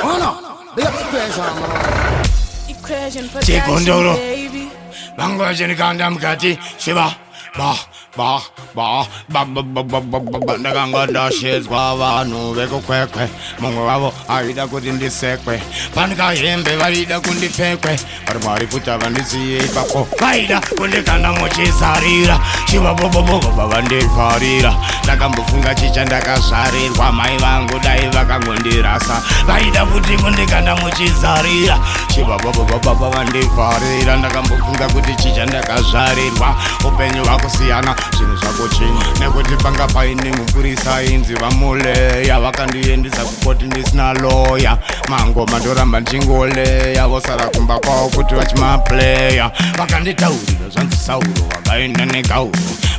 Oh no, big up Equation, man. Equation production, Chigondoro. baby. Vanga vachinikanda mukati shiva ba ba ba ba ba ba ba ba ba ba. Ndakanga ndashedzwa vanhu vekukwekwe, mumwe wavo aida kuti ndisekwe, fanika hembe vaida kundipfekwe, vari mwari futi havandisiye ipapo, vaida kundikanda muchisarira chivabobobobaba vandifarira. Ndakambofunga chicha ndakazvarirwa, mai vangu dai vakangondirasa, vaida kuti kundikanda muchizarira chivabobobobaba vandifarira. Ndakambofunga kuti chicha ndakazvarirwa, upenyu hwakusiyana, zvinhu zvakuchinja, nekuti panga paine mupurisa inzi vamuleya, vakandiendesa kukoti ndisina loya. Mangoma ndoramba ndichingoleya, vosara kumba kwavo kuti vachimapleya. Vakanditaurira zvanzi Sauro vakaenda negauro,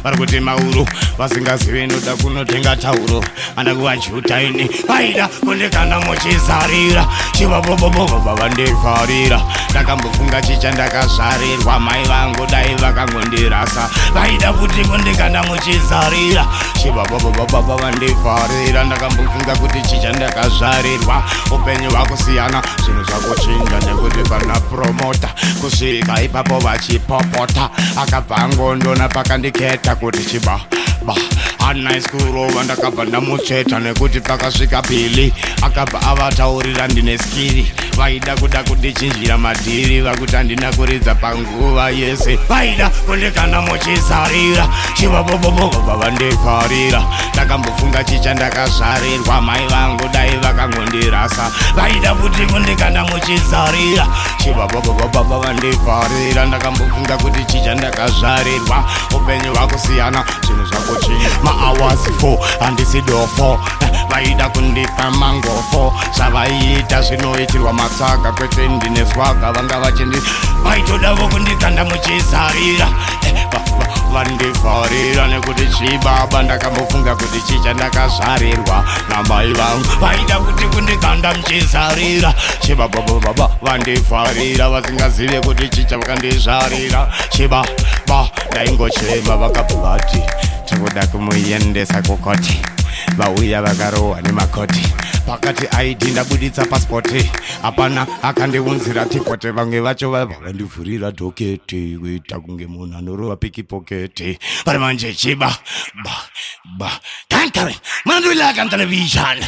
vari kuti mauro vasingazivi ndoda kunotenga tauro, anda kuvajuta ini. Vaida kundikanda muchizarira chivabobobobaba vandifarira. Ndakambofunga chicha ndakazvarirwa, mai vangu dai vakangondirasa, vaida kuti kundikanda muchizarira chivabobobobaba vandifarira. Ndakambofunga kuti chicha ndakazvarirwa, upenyu hwakusiyana, zvinhu zvakuchinja, nekuti pana promota kusvika ipapo vachipopota, akabva angondona pakandiketa kuti chiba ba hanisi kurova. Ndakabva ndamutsveta nekuti pakasvika Bhili akabva avataurira ndine skill. Vaida kuda kundichinjira madhiri, vakuti handina kuridza panguva yese, vaida kundikanda muchisarira chivabobobobaba vandifarira. Ndakambofunga chicha ndakazvarirwa, mai vangu dai vakangondirasa, vaida kuti kundikanda muchizarira chivabobobobaba vandifarira. Ndakambofunga kuti chicha ndakazvarirwa, upenyu hwakusiyana, zvinhu zvakuchinja, mahours 4 handisi dofo, vaida kundipa mangofo. Zvavaiita zvinoitirwa matsaga, kwete ndine swaga. Vanga vachindi vaitodavo kundikanda muchizarira vandifarira nekuti chibaba. Ndakambofunga kuti chicha ndakazvarirwa namai vangu, vaida kuti kundikanda muchizarira chibabababa vandifarira, vasingazive kuti chicha vakandizvarira chiba ba. Ndaingochema, vakabva vati tikuda kumuendesa kukoti. Vauya vakarohwa nemakoti, pakati ID ndabuditsa pasipoti, hapana akandiunzira tipote. Vamwe vacho vabva vandivhurira docket kuita kunge munhu anorova pickpocket. Vari manje chiba ba ba kankare mandulaka television.